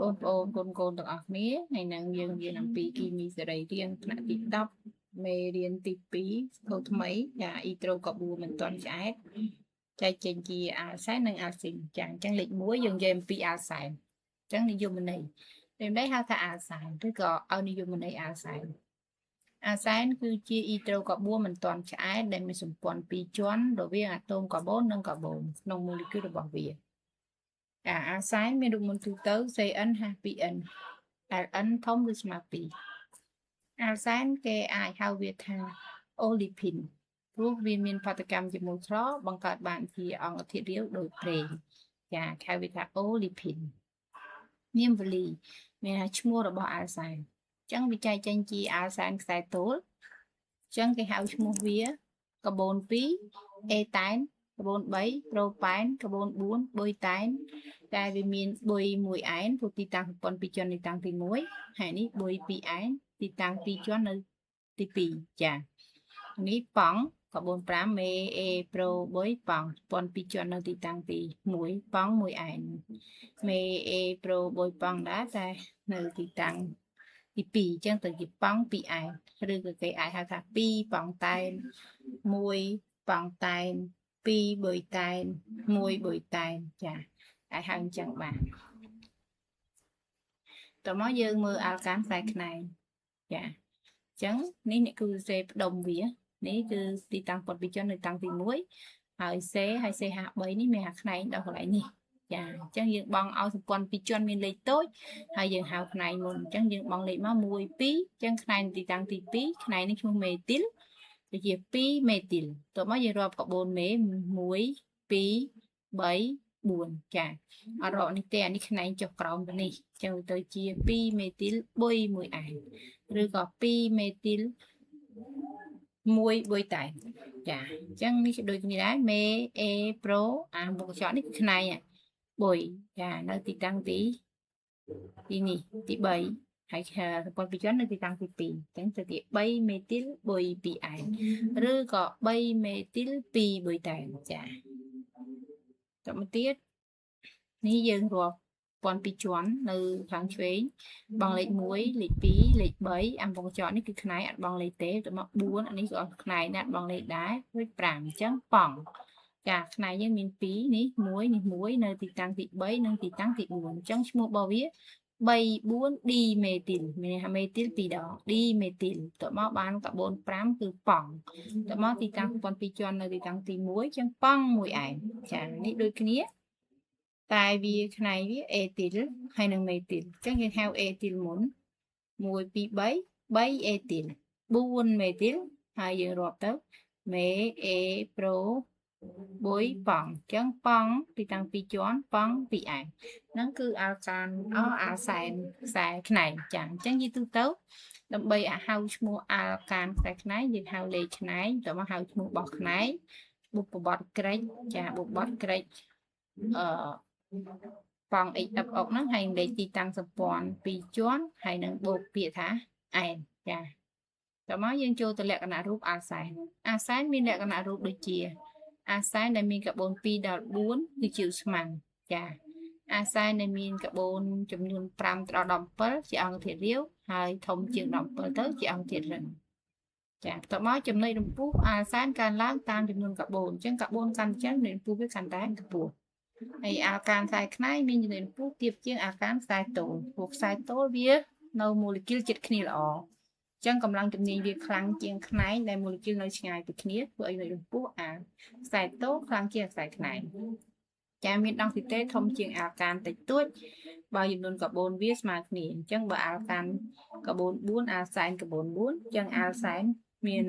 បងប្អូនកូនកូនទាំងអស់គ្នាថ្ងៃនេះយើងរៀនអំពីគីមីសរីរាង្គថ្នាក់ទី10មេរៀនទី2ធូថ្មីចាអ៊ីត្រូកាប៊ូមិនទាន់ឆ្អែតចែកចេញជាអាល់សែននិងអាល់ស៊ីនចាអញ្ចឹងលេខ1យើងនិយាយអំពីអាល់សែនអញ្ចឹងនិយមន័យពេលនេះហៅថាអាល់សែនឬក៏ឲ្យនិយមន័យអាល់សែនអាសែនគឺជាអ៊ីត្រូកាប៊ូមិនទាន់ឆ្អែតដែលមានសម្ព័ន្ធពីរជាន់រវាងអាតូមកាបូននិងកាបូនក្នុងម៉ូលេគុលរបស់វាអាសែនមានរូបមន្តទូទៅ CnH2n Ln ធំឬស្មើ2អាសែនគេអាចហៅវាថាអូលីភីនព្រោះវាមានប្រតិកម្មជាមួយក្លបង្កើតបានជាអង្គធាតុរាវដូចប្រេងចាហៅវាថាអូលីភីននាមវលីមានថាឈ្មោះរបស់អាល់សែនអញ្ចឹងវាចែកចេញជាអាល់សែនខ្សែទោលអញ្ចឹងគេហៅឈ្មោះវាកាបូន2អេតែនកាបូន3ប្រូប៉ែនកាបូន4ប៊ុយតែនតែវាមានបុយ1អែនព្រោះទីតាំងសម្ព័ន្ធ2ជាន់នៅតាំងទី1ហើយនេះបុយ2អែនទីតាំង2ជាន់នៅទី2ចានេះប៉ង់កាបូន5មេអេប្រូបុយប៉ង់សម្ព័ន្ធ2ជាន់នៅទីតាំងទី1ប៉ង់1អែនមេអេប្រូបុយប៉ង់ដែរតែនៅទីតាំងទី2អញ្ចឹងទៅជាប៉ង់2អែនឬក៏គេអាចហៅថា2ប៉ង់តែន1ប៉ង់តែន2បុយតែន1បុយតែនចាអាចហៅអញ្ចឹងបានតមកយើងមើលអាល់កានខ្សែខ្នែងចាអញ្ចឹងនេះអ្នកគឺសេផ្ដុំវានេះគឺទីតាំងពត់ពីជននៅតាំងទី1ហើយ C ហើយ CH3 នេះមានអាខ្នែងដល់កន្លែងនេះចាអញ្ចឹងយើងបងឲ្យសម្ព័ន្ធពីរជាន់មានលេខតូចហើយយើងហៅខ្នែងមុនអញ្ចឹងយើងបងលេខមក1 2អញ្ចឹងខ្នែងទីតាំងទី2ខ្នែងនេះឈ្មោះមេទីលដូចជា2មេទីលតមកយើងរាប់កាបូនមេ1 2 3 4ចាអត់រកនេះទេអានេះខ្នែងចុះក្រោមទៅនេះអញ្ចឹងទៅជា2មេទីលបុយ1អែនឬក៏2មេទីល1បុយតែនចាអញ្ចឹងនេះដូចគ្នាដែរមេអេប្រូអាមុខកញ្ចក់នេះគឺខ្នែងបុយចានៅទីតាំងទីនេះទី3ហើយសម្ព័ន្ធពីរជាន់នៅទីតាំងទី2អញ្ចឹងទៅទី3មេទីលបុយ2អែនឬក៏3មេទីល2បុយតែនចាតមកទៀតនេះយើងរាប់ពាន់ពីរជាន់នៅខាងឆ្វេងបងលេខ1លេខ2លេខ3អាំពងចកនេះគឺខ្នែងអត់បងលេខទេទៅមក4អានេះក៏ខ្នែងដែរអត់បងលេខដែររួច5អញ្ចឹងប៉ង់ចាខ្នែងយើងមាន2នេះ1នេះ1នៅទីតាំងទី3និងទីតាំងទី4អញ្ចឹងឈ្មោះរបស់វា3 4 D មេទីលមានន័យថាមេទីល2ដង D មេទីលទៅមកបានកាបូន5គឺប៉ង់ទៅមកទីតាំងពាន់ពីរជាន់នៅទីតាំងទី1អញ្ចឹងប៉ង់1ឯងចានេះដូចគ្នាតែវាខ្នែងវាអេទីលហើយនិងមេទីលអញ្ចឹងយើងហៅអេទីលមុន1 2 3 3អេទីល4មេទីលហើយយើងរាប់ទៅមេអេប្រូបុយប៉ង់អញ្ចឹងប៉ង់ទីតាំងពីរជាន់ប៉ង់ពីរឯងហ្នឹងគឺអាល់កានអអាល់សែនខ្សែខ្នែងចាអញ្ចឹងយីទូទៅដើម្បីឲ្យហៅឈ្មោះអាល់កានខ្សែខ្នែងយើងហៅលេខខ្នែងតើមកហៅឈ្មោះរបស់ខ្នែងបុព្វបទក្រិចចាបុព្វបទក្រិចអឺប៉ង់ x អុកហ្នឹងហើយលេខទីតាំងសម្ព័ន្ធពីរជាន់ហើយនឹងបូកពាក្យថាអែនចាតមកយើងចូលទៅលក្ខណៈរូបអាល់សែនអាល់សែនមានលក្ខណៈរូបដូចជាអាសែនដែលមានកាបូន2ដល់4គឺជាឧស្ម័នចាអាសែនដែលមានកាបូនចំនួន5ដល់17ជាអង្គធាតុរាវហើយធំជាង17ទៅជាអង្គធាតុរឹងចាបន្ទាប់មកចំណុចរំពុះអាសែនកើនឡើងតាមចំនួនកាបូនអញ្ចឹងកាបូនកាន់ចឹងចំណុចរំពុះវាកាន់តែខ្ពស់ហើយអាល់កានខ្សែខ្នែងមានចំណុចរំពុះទាបជាងអាល់កានខ្សែទោលព្រោះខ្សែទោលវានៅម៉ូលេគុលជិតគ្នាល្អអញ្ចឹងកម្លាំងជំនាញវាខ្លាំងជាងខ្នែងដែលម៉ូលេគុលនៅឆ្ងាយពីគ្នាធ្វើឲ្យរំពោះអាខ្សែតូខ្លាំងជាងខ្សែខ្នែងចាមានដង់ស៊ីតេធំជាងអាល់កានតិចតួចបើចំនួនកាបូនវាស្មើគ្នាអញ្ចឹងបើអាល់កានកាបូន4អាល់សែនកាបូន4អញ្ចឹងអាល់សែនមាន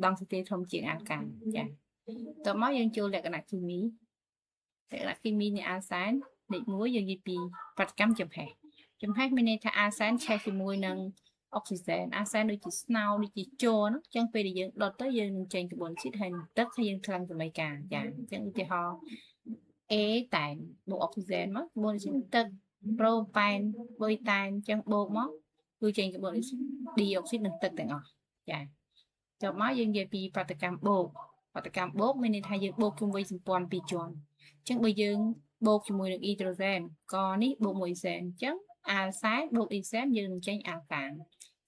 ដង់ស៊ីតេធំជាងអាល់កានចាតមកយើងចូលលក្ខណៈគីមីលក្ខណៈគីមីនៃអាល់សែនលេខ1យើងនិយាយពីប្រតិកម្មចំហេះចំហេះមានន័យថាអាល់សែនឆេះជាមួយនឹងអុកស៊ីសែនអាសែនដូចជាស្នោដូចជាជ័រហ្នឹងអញ្ចឹងពេលដែលយើងដុតទៅយើងនឹងចេញកាបូនស៊ីតហើយនឹងទឹកហើយយើងថ្លឹងសម័យកាលចាអញ្ចឹងឧទាហរណ៍អេតែនបូកអុកស៊ីសែនមកកាបូនស៊ីតទឹកប្រូប៉ែនបុយតែនអញ្ចឹងបូកមកគឺចេញកាបូនឌីអុកស៊ីតនិងទឹកទាំងអស់ចាចប់មកយើងនិយាយពីប្រតិកម្មបូកប្រតិកម្មបូកមានន័យថាយើងបូកជុំវិញសម្ព័ន្ធពីរជាន់អញ្ចឹងបើយើងបូកជាមួយនឹងអ៊ីដ្រូសែនកនេះបូកមួយសែនអញ្ចឹង អាល់សែនបូកអ៊ីសែនយើងនឹងចេញអាល់កាន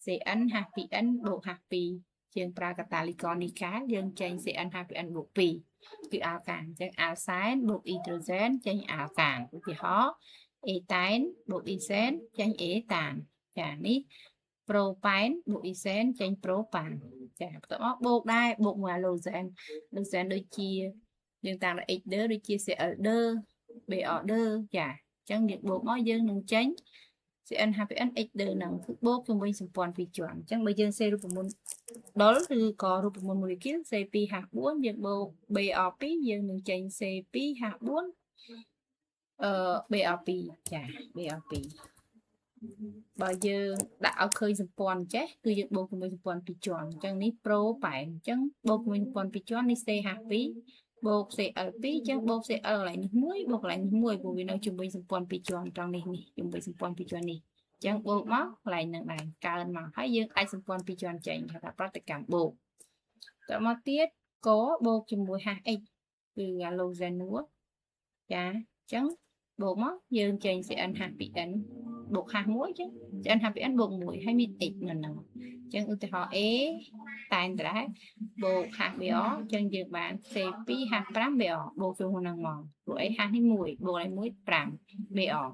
CnH2n បូក H2 យើងប្រើកាតាលីករនីកែលយើងចេញ CnH2n បូក2គឺអាល់កានអញ្ចឹងអាល់សែនបូកអ៊ីដ្រូសែនចេញអាល់កានឧទាហរណ៍អេតែនបូកអ៊ីសែនចេញអេតានចានេះប្រូប៉ែនបូកអ៊ីសែនចេញប្រូប៉ានចាបន្ទាប់មកបូកដែរបូកមួយអាឡូសែនឡូសែនដូចជាយើងតាម X2 ដូចជា Cl2 Br2 ចាអញ្ចឹងយើងបូកមកយើងនឹងចេញ CnH2n X2 ហ្នឹងគឺបូកជាមួយសម្ព័ន្ធពីរជាន់អញ្ចឹងបើយើងសេរូបមន្តដុលឬក៏រូបមន្តម៉ូលេគុល C2H4 យើងបូក Br2 យើងនឹងចេញ C2H4 Br2 ចា Br2 បើយើងដាក់ឲ្យឃើញសម្ព័ន្ធចេះគឺយើងបូកជាមួយសម្ព័ន្ធពីរជាន់អញ្ចឹងនេះប្រូប៉ែនអញ្ចឹងបូកជាមួយសម្ព័ន្ធពីរជាន់នេះ CH2 បូក Cl2 អញ្ចឹងបូក Cl កន្លែងនេះមួយបូកកន្លែងនេះមួយព្រោះវានៅជាមួយសម្ព័ន្ធពីរជាន់ត្រង់នេះនេះជាមួយសម្ព័ន្ធពីរជាន់នេះអញ្ចឹងបូកមកកន្លែងហ្នឹងដែរកើនមកហើយយើងអាចសម្ព័ន្ធពីរជាន់ចេញគេថាប្រតិកម្មបូកតមកទៀតកបូកជាមួយ HX គឺអាឡូហ្សែននោះចាអញ្ចឹងបូកមកយើងចេញ CnH2n បូក H1 អញ្ចឹង CnH2n បូក1ហើយមាន X នៅហ្នឹងអញ្ចឹងឧទាហរណ៍ A តែនដែរបូក HBr អញ្ចឹងយើងបាន C2H5Br បូកចូលក្នុងហ្នឹងមកព្រោះអី H នេះ1បូកឲ្យ1 5 Br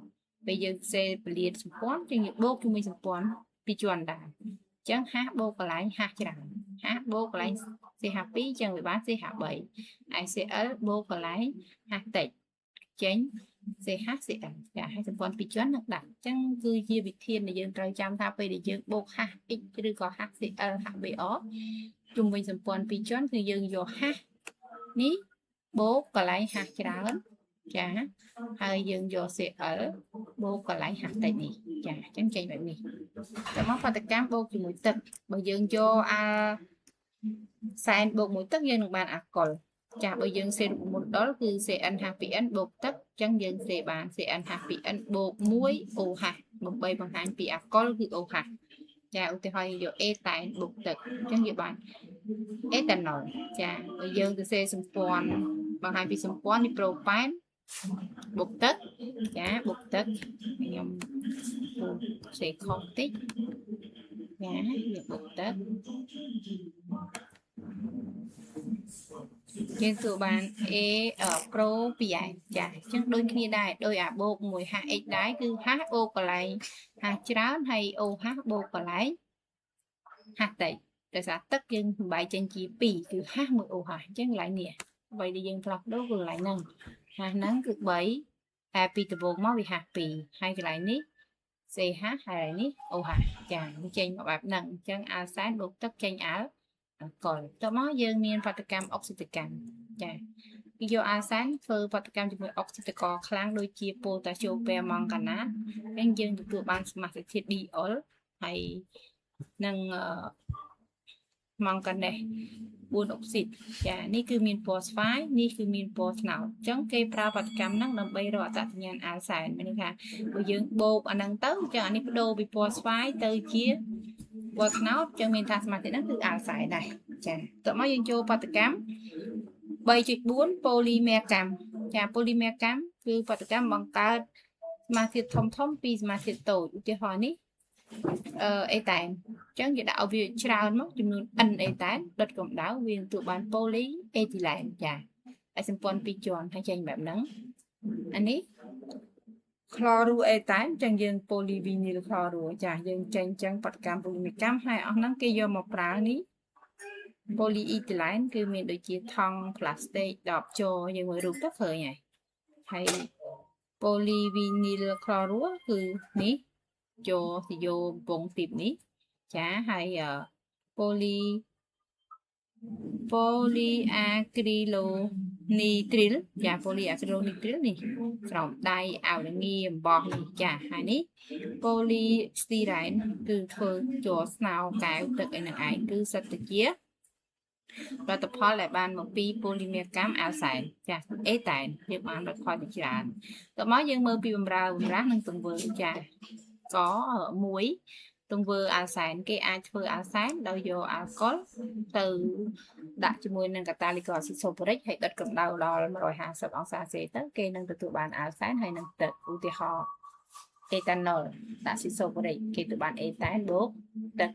ពេលយើងសេពលានសម្ព័ន្ធចឹងយើងបូកជាមួយសម្ព័ន្ធពីរជាន់ដែរអញ្ចឹង H បូកកន្លែង H ច្រើន H បូកកន្លែង CH2 អញ្ចឹងវាបាន CH3 ហើយ Cl បូកកន្លែង H តិចចេញ CHCl ចាហើយសម្ព័ន្ធពីរជាន់នឹងដាក់អញ្ចឹងគឺជាវិធានដែលយើងត្រូវចាំថាពេលដែលយើងបូក HX ឬក៏ HCl HBr ជុំវិញសម្ព័ន្ធពីរជាន់គឺយើងយក H នេះបូកកន្លែង H ច្រើនចាហើយយើងយក Cl បូកកន្លែង H តិចនេះចាអញ្ចឹងចេញបែបនេះតែមកប្រតិកម្មបូកជាមួយទឹកបើយើងយកអាសែនបូកមួយទឹកយើងនឹងបានអាល់កុលចាបើយើងសេរូបមន្តដុលគឺ CnH2n បូកទឹកអញ្ចឹងយើងសេបាន CnH2n បូក1 OH ដើម្បីបង្ហាញពីអាល់កុលគឺ OH ចាឧទាហរណ៍យកអេតែនបូកទឹកអញ្ចឹងយើងបានអេតាណុលចាបើយើងទៅសេសម្ព័ន្ធបង្ហាញពីសម្ព័ន្ធនេះប្រូប៉ែនបូកទឹកចាបូកទឹកខ្ញុំសេខុសតិចចាយើងបូកទឹកយើងទទួលបាន A ប្រូពីឯងចាអញ្ចឹងដូចគ្នាដែរដោយអាបូកមួយ HX ដែរគឺ H បូកកន្លែង H ច្រើនហើយ OH បូកកន្លែង H តិចដោយសារទឹកយើងបំបែកចេញជា2គឺ H មួយ OH អញ្ចឹងកន្លែងនេះអ្វីដែលយើងផ្លាស់ប្ដូរគឺកន្លែងហ្នឹង H ហ្នឹងគឺ3តែពីដំបូងមកវា H 2ហើយកន្លែងនេះ CH ហើយនេះ OH ចាវាចេញមកបែបហ្នឹងអញ្ចឹងអាល់សែនបូកទឹកចេញអាល់កុលតមកយើងមានប្រតិកម្មអុកស៊ីតកម្មចាគេយកអាល់សែនធ្វើប្រតិកម្មជាមួយអុកស៊ីតករខ្លាំងដូចជាប៉ូតាស្យូពែម៉ង់កាណាតអញ្ចឹងយើងទទួលបានសមាសធាតុឌីអុលហើយនិងម៉ង់កាណេស4អុកស៊ីតចានេះគឺមានពណ៌ស្វាយនេះគឺមានពណ៌ត្នោតអញ្ចឹងគេប្រើប្រតិកម្មហ្នឹងដើម្បីរកអត្តសញ្ញាណអាល់សែនមានន័យថាបើយើងបូកអាហ្នឹងទៅអញ្ចឹងអានេះបដូរពីពណ៌ស្វាយទៅជាពណ៌ត្នោតអញ្ចឹងមានថាសមាធិហ្នឹងគឺអាល់សែនដែរចាតោះមកយើងចូលប្រតិកម្ម 3.4 ប៉ូលីមែរកម្មចាប៉ូលីមែរកម្មគឺប្រតិកម្មបង្កើតសមាធាតុធំធំពីសមាធាតុតូចឧទាហរណ៍នេះអេតែនអញ្ចឹងគេដាក់ឲ្យវាច្រើនមកចំនួន n អេតែនដុតកម្ដៅវានឹងទទួលបានប៉ូលីអេទីឡែនចាហើយសម្ព័ន្ធពីរជាន់ហើយចេញបែបហ្នឹងអានេះក្លរូអេតែនចឹងយើងប៉ូលីវីនីលក្លរូចាយើងចេញចឹងប្រតិកម្មប៉ូលីមេកម្មហើយអស់ហ្នឹងគេយកមកប្រើនេះប៉ូលីអ៊ីទីឡែនគឺមានដូចជាថង់ផ្លាស្ទិកដបជ័រយើងមើលរូបទៅឃើញហើយហើយប៉ូលីវីនីលក្លរូគឺនេះជ័រសយោកំពង់ទីបនេះចាហើយប៉ូលីប៉ូលីអាគ្រីឡូនីទ្រីលចាប៉ូលីអាគ្រីឡូនីទ្រីលនេះស្រោមដៃអាវរងាអំបោះនេះចាហើយនេះប៉ូលីស្ទីរ៉ែនគឺធ្វើជ័រស្នោកែវទឹកអីនឹងឯងគឺសិតតែជាផលិតផលដែលបានមកពីប៉ូលីមេរកម្មអាល់សែនចាអេតែនយើងបានផលិតផលជាច្រើនតមកយើងមើលពីបំរើបំរាស់និងទង្វើចាក1ទង្វើអាល់សែនគេអាចធ្វើអាល់សែនដោយយកអាល់កុលទៅដាក់ជាមួយនឹងកាតាលីកអាស៊ីតសូហ្វរិកហើយដុតកម្ដៅដល់150អង្សាសេទៅគេនឹងទទួលបានអាល់សែនហើយនឹងទឹកឧទាហរណ៍ អេតាណុលដាក់ស៊ីសូបរិកគេទៅបានអេតែនបូកទឹក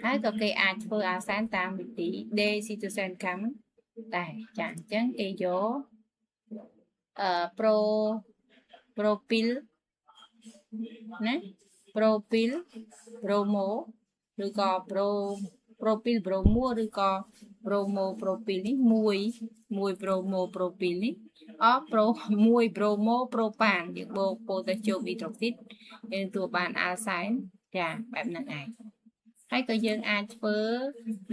ហើយក៏គេអាចធ្វើអាសែនតាមវិធីដេស៊ីតូសែនកម្មដែរចាអញ្ចឹងគេយកអឺប្រូប្រូពីលណាប្រូពីលប្រូម៉ូឬក៏ប្រូប្រូពីលប្រូមួឬក៏ប្រូម៉ូប្រូពីលនេះមួយមួយប្រូម៉ូប្រូពីលនេះអប្រូមួយប្រូម៉ូប្រូប៉ានយើងបូកប៉ូតាស្យូមអ៊ីដ្រូស៊ីតយើងទទួលបានអាល់សែនចាបែបហ្នឹងឯងហើយក៏យើងអាចធ្វើ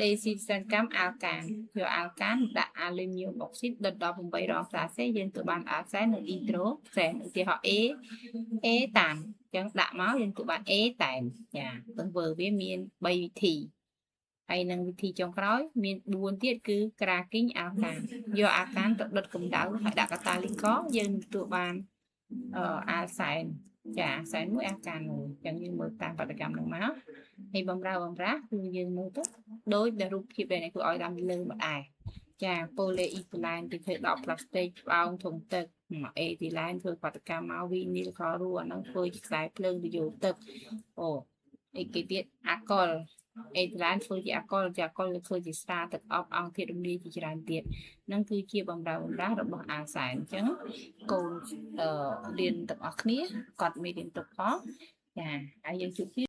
ដេស៊ីសិនកម្មអាល់កានយកអាល់កានដាក់អាលូមីញៀមអុកស៊ីតដុតដល់8រងសាសេយើងទទួលបានអាល់សែននិងអ៊ីដ្រូសែនឧទាហរណ៍ A អេតានអញ្ចឹងដាក់មកយើងទទួលបានអេតែនចាទង្វើវាមាន3វិធីហើយនឹងវិធីចុងក្រោយមាន4ទៀតគឺក្រាគីងអាល់កានយកអាល់កានទៅដុតកម្ដៅហើយដាក់កាតាលីកយើងទទួលបានអាល់សែនចាអាសែនមួយអាល់កានមួយអញ្ចឹងយើងមើលតាមបដកម្មនឹងមកហើយបំរើបំរាស់គឺយើងមើលទៅដូចដែលរូបភាពដែលអ្នកគួរឲ្យតាមលើមកដែរចាប៉ូលេអ៊ីតឡែនគេធ្វើដកផ្លាស្ទិកផ្អោងធុងទឹកអេទីឡែនធ្វើបាតកម្មមកវីនីលខរូអាហ្នឹងធ្វើជាខ្សែភ្លើងទៅយកទឹកអូអីគេទៀតអាកុលអេទីឡែនធ្វើជាអាកុលជាអាកុលធ្វើជាស្រាទឹកអប់អង្គធាតុរំលាយជាច្រើនទៀតហ្នឹងគឺជាបំរើបំរាស់របស់អាសែនអញ្ចឹងកូនអឺរៀនទាំងអស់គ្នាគាត់មេរៀនទុកផងចាហើយយើងជួបគ្នា